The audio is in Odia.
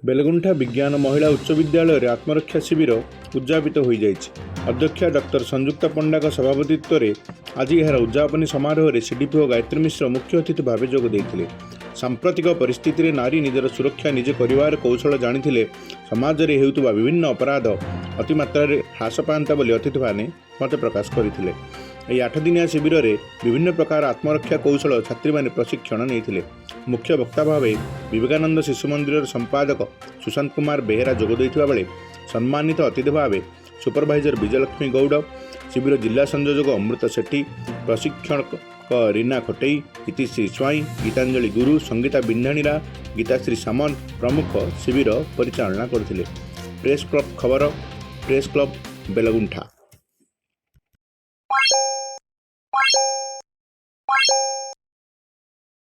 ବେଲଗୁଣ୍ଠା ବିଜ୍ଞାନ ମହିଳା ଉଚ୍ଚ ବିଦ୍ୟାଳୟରେ ଆତ୍ମରକ୍ଷା ଶିବିର ଉଦଯାପିତ ହୋଇଯାଇଛି। ଅଧ୍ୟକ୍ଷା ଡକ୍ଟର ସଂଯୁକ୍ତା ପଣ୍ଡାଙ୍କ ସଭାପତିତ୍ୱରେ ଆଜି ଏହାର ଉଦଯାପନୀ ସମାରୋହରେ ସିଡିପିଓ ଗାୟତ୍ରୀ ମିଶ୍ର ମୁଖ୍ୟ ଅତିଥି ଭାବେ ଯୋଗ ଦେଇଥିଲେ। ସାମ୍ପ୍ରତିକ ପରିସ୍ଥିତିରେ ନାରୀ ନିଜର ସୁରକ୍ଷା ନିଜେ କରିବାର କୌଶଳ ଜାଣିଥିଲେ ସମାଜରେ ହେଉଥିବା ବିଭିନ୍ନ ଅପରାଧ ଅତିମାତ୍ରାରେ ହ୍ରାସ ପାଆନ୍ତା ବୋଲି ଅତିଥିମାନେ ମତ ପ୍ରକାଶ କରିଥିଲେ। ଏହି 8 ଦିନିଆ ଶିବିରରେ ବିଭିନ୍ନ ପ୍ରକାର ଆତ୍ମରକ୍ଷା କୌଶଳ ଛାତ୍ରୀମାନେ ପ୍ରଶିକ୍ଷଣ ନେଇଥିଲେ। ମୁଖ୍ୟ ବକ୍ତା ଭାବେ ବିବେକାନନ୍ଦ ଶିଶୁ ମନ୍ଦିରର ସମ୍ପାଦକ ସୁଶାନ୍ତ କୁମାର ବେହେରା ଯୋଗ ଦେଇଥିବା ବେଳେ ସମ୍ମାନିତ ଅତିଥି ଭାବେ ସୁପରଭାଇଜର ବିଜୟଲକ୍ଷ୍ମୀ ଗୌଡ଼, ଶିବିର ଜିଲ୍ଲା ସଂଯୋଜକ ଅମୃତ ସେଠୀ, ପ୍ରଶିକ୍ଷକ ରୀନା ଖଟେଇ, ଇତିଶ୍ରୀ ସ୍ୱାଇଁ, ଗୀତାଞ୍ଜଳି ଗୁରୁ, ସଙ୍ଗୀତା ବିନ୍ଧାଣୀରା, ଗୀତାଶ୍ରୀ ସାମନ୍ତ ପ୍ରମୁଖ ଶିବିର ପରିଚାଳନା କରିଥିଲେ। ପ୍ରେସ୍ କ୍ଲବ୍ ଖବର, ପ୍ରେସ୍ କ୍ଲବ୍ ବେଲଗୁଣ୍ଠା।